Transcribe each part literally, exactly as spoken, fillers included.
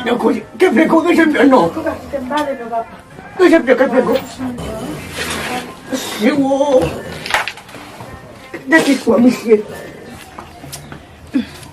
Donk, ke vle ko ke je non. Ke vle ko ke vle ko. Siwo. Gade kwa misye.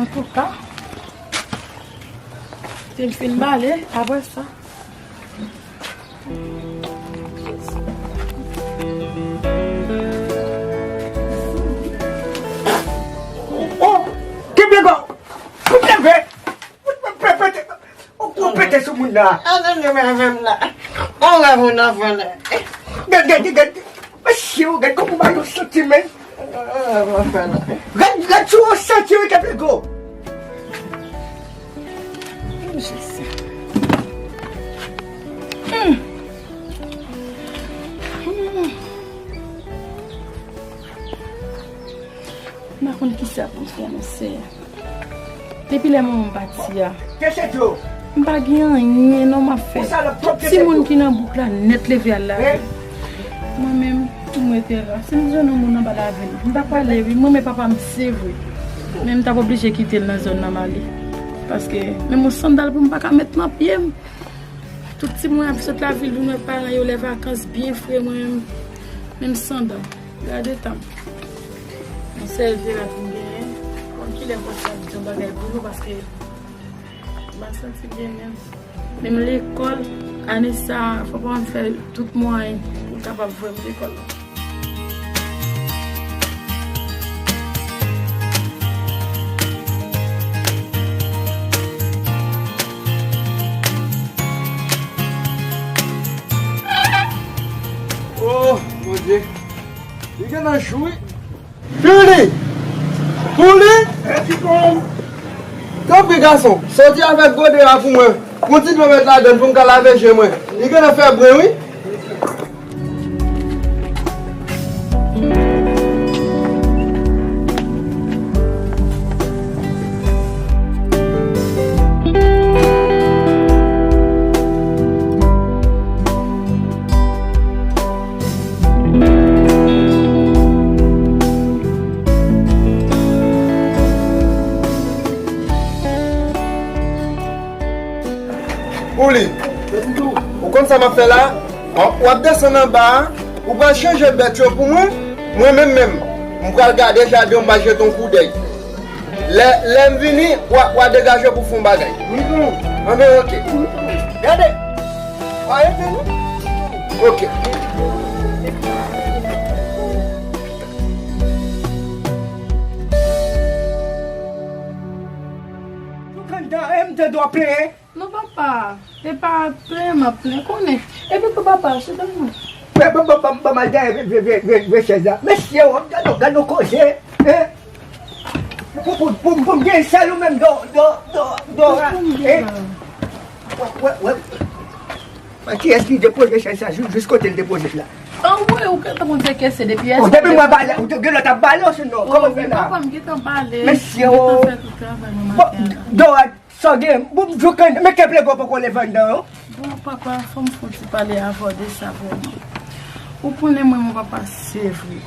Antouka, si m fin bale, apre sa. Oh, kenbe kò. Kenbe. Ou pete sou moun la. Ann ann menm avè m la. On rèv ou nan vòlè. Gade, gade, gade. Mesye, ou gade kòman ou ba yo santi men. Gad, gad sou yon santi wi, Kèplego. M pa konn kisa pou m fè non, Seyè. Depi lè manman m pati a, m pa gen anyen non m ap fè. Timoun ki nan bouk la nèt leve al lave. Mwen menm, m rete la. Si m jwenn yon moun anba lavil, m t ap ale wi. Mwen renmen papa m, se vre. Men m t ap oblije kite l nan zòn nan m ale. Paske menm yon sandal pou m pa ka met nan pye m. Tout timoun ap sot lavil vin wè paran yo lè vakans byen fre, mwen menm, menm sandal. Gade tan m. Yon sèl vye rad m genyen. Konn kilè m pral di yon bagay pou nou paske m pa santi byen menm. Menm lekòl, ane sa a, fò papa m fè tout mwayen pou l kapab voye m lekòl la. Oh, Bondye. Li gen nan jou, wi. Fili! Fili! Tanpri, gason, soti avèk gode a pou mwen. Pran ti dlo mèt ladann pou m ka lave je mwen. Li genlè fè bren, wi. Ou li. Ou konn sa m ap fè la? W ap desann anba a, ou pral chanje bèt yo pou mwen, mwen menm menm, m pral gade jaden w, m pral jete yon koudèy. Lè, lè m vini, w a, w a degaje w pou fè yon bagay. Anben, oke. Gade. W a rete, wi. Oke. Ou konn tan, e m tande w ap plenyen. Non, papa, e pa plenyen m ap plenyen, konnen. Epi tou, papa, chita non. Ban, ban, ban, ban, ban m al dèyè vye, vye, vye, vye, vye chèz la. Mesye, w ap gade, gade yon koze, hein? Pou, pou, pou, pou m gen sèl ou menm, do, do, do, do, hein? Wè, wè, wè. Kiyès ki depoze chèz sa jis, jis kote l depoze l la? Anmwey, ou gentan konn fè kè se depi yè. Depi mwen pale, ou te gen lòt ap pale, sinon, kòman w fè la? Papa, m gentan pale. Mesye, m gentan fè tout travay mwen maten an. Bon, Dora, sa w gen? Bon, m jwenn, men Kèplego poko leve anndan, non? Bon, papa, fò m fè yon ti pale avè w de sa vrèman. Ou konnen mwen, mwen papa, se vre.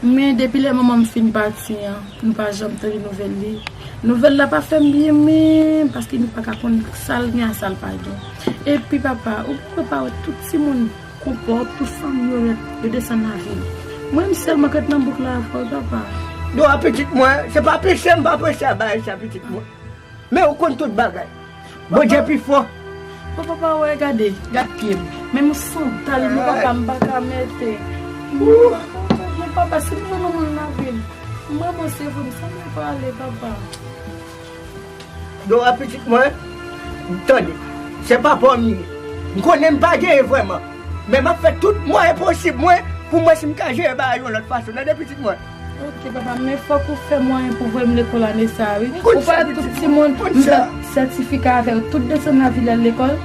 Men depi lè manman m fin pati an, nou pa janm tande nouvèl li. Nouvèl la pa fè m byen menm, paske nou pa ka konn sa l gen ak sa l pa gen. Epi papa, ou prepare tout timoun, konpòt tout fanmi yo nèt, yo desann lavil. Mwen menm sèlman k ret nan bouk la avè w, papa. Non, a pitit mwen, se pa apresye m pa apresye a bagay sa, pitit mwen. Men ou konn tout bagay. Bondye pi fò. Bon, papa, wè, gade, gad pye m. Menm yon sandal, non, papa, m pa ka mete. Men papa, si m jwenn yon moun lavil, m vrèman se vre, m sanble prale, papa. Dora, pitit mwen, tande, se papa w m ye. M konnen m pa genyen vrèman. Men m ap fè tout mwayen posib mwen pou m wè si m ka jere bagay yon lòt fason. Tande, pitit mwen. Ok, papa, men fòk ou fè mwayen pou voye m lekòl ane sa a, wi. Ou pa wè tout timoun, m ba sètifika avè yo, tout desann lavil al lekòl.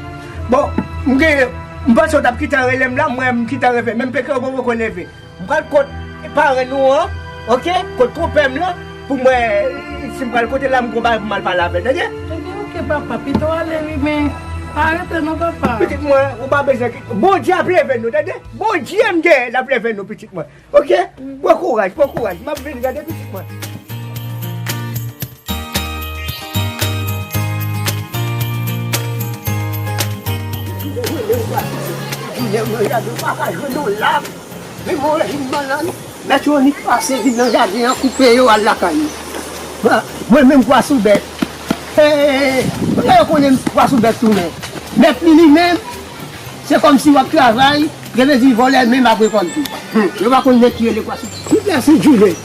Bon, m gen, m panse w t ap kite an rele m la, mwen m kite an reve, menm peke w poko leve. M pral kot paran nou an, ok, kot konpè m lan, pou m wè si m pral kote l la, m gon bagay pou m al pale avè l, tande? Ebyen, ok, papa, pito w ale, wi, men pa rete non, papa. Pitit mwen, ou pa bezwen kite, Bondye ap leve nou, tande? Bondye m genyen, l ap leve nou, pitit mwen. Ok? Pran kouraj, pran kouraj. M ap vin gade pitit mwen. Lè mwen gade, ou pa ka jwenn yon lab. Men mwen rejim bannann. Mèt Wonik pase vin nan jaden an, koupe yo, al lakay li. Mwen, mwen menm, Kwasoubèk. Hey, kote yo konnen Kwasoubèk tounen? Mèt li, li menm, se kòmsi w ap travay, gen de di vòlè menm ap rekòlte. Hmm, yo pa konn nèg ki rele Kwasoubèk. Tout lè si Djoulen,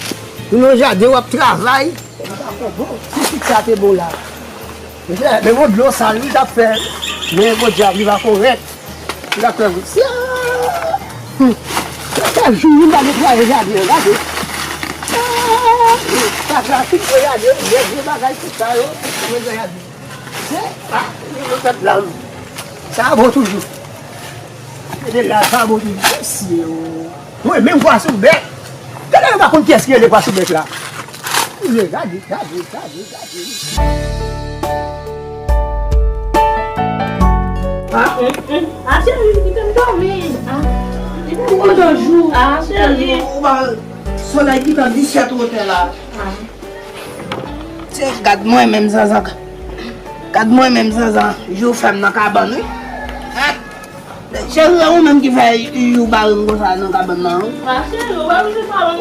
ou nan jaden, w ap travay. Li pa ko bon. Si sit sa te bon la. Men bon dlo sal wi t ap fè. Men podyab li pa korèk. Li t ap fè wi. Sya! Hmm. Chak jou wi m pa netwaye jaden an, gade. Ah! Sa trafik yo gade, vye vye bagay tout sa yo. Mwen gade. Se, ah, yo fè blan. Sa bon toujou. Gade la, sa bon toujou. Mesye o. Mwen menm Kwasoubèk. Gade yo pa konn kiyès ki rele Kwasoubèk la. Gade, gade, gade, gade. Ah, mm, mm. Ah, cheri, kite m dòmi. Ah, kite m dòmi. Ou kontan jou. Ah, cheri. Ou pa, solèy ki nan disèt wotè la. Ah. Se gad mwen menm zanzan. Gad mwen menm zanzan. Jou fè m nan kabann wi. Cheri, e ou menm ki fè jou bare m konsa nan kabann nan wi.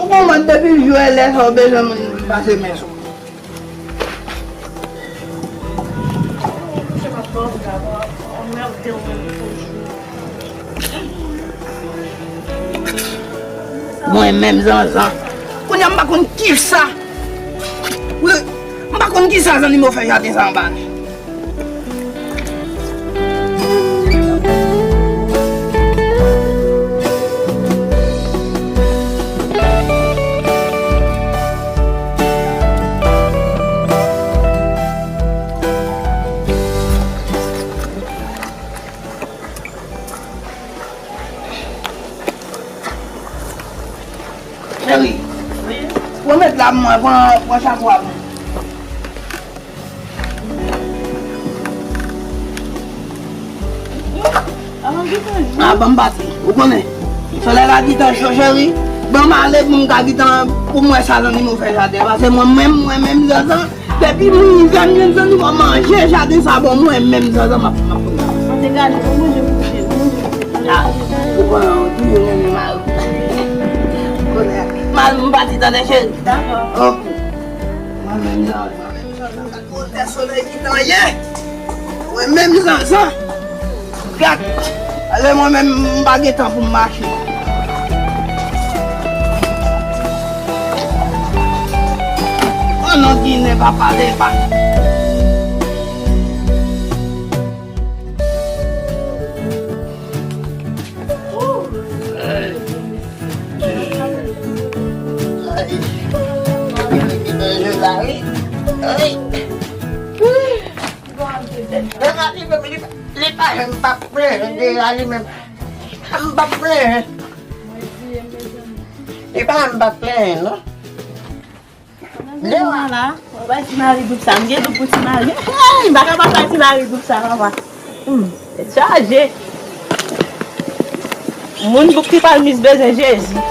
Ou konprann depi jou e lè sa ou bezwen moun pase men sou. Mwen menm zanzan. Kounye a m pa konn kisa. Wi, m pa konn kisa zannimo fè jaden sa anba li. Cheri, pran mèt la pou mwen, pran, pran chapo a pou mwen. Ah, ban m pati. Ou konnen, solèy la gentan cho, cheri. Ban m ale pou m ka gentan, pou m wè sa zannimo fè jaden. Paske mwen menm, mwen menm, zanzan, depi m rive m jwenn zannimo manje jaden sa bon, mwen menm zanzan m ap, m ap konn sa. Mwen te gade, ou manje pou kouche, ou manje pou kouche. Ah, ou konnen, ou toujou renmen mari. Konnen, m pati tande, cheri. Dakò. Ok. Mwen menm zanzan. Gad wotè solèy ki tan ye. Mwen menm zanzan. Gad. Ale mwen menm m pa gen tan pou m mache. O non, Ginen pa pale pa. Ay. Ay. Ay. Li pa, li pa, li pa janm pa plenyen deja li menm. M pa plenyen. Li pa janm pa plenyen non. Lè w a la, w ap bay ti mari doub sa. M gen doub pou ti mari. Hey, m pa ka pa bay ti mari doub sa, papa. Hmm, tèt chaje. Moun bouk ti palmis bezwen Jezi.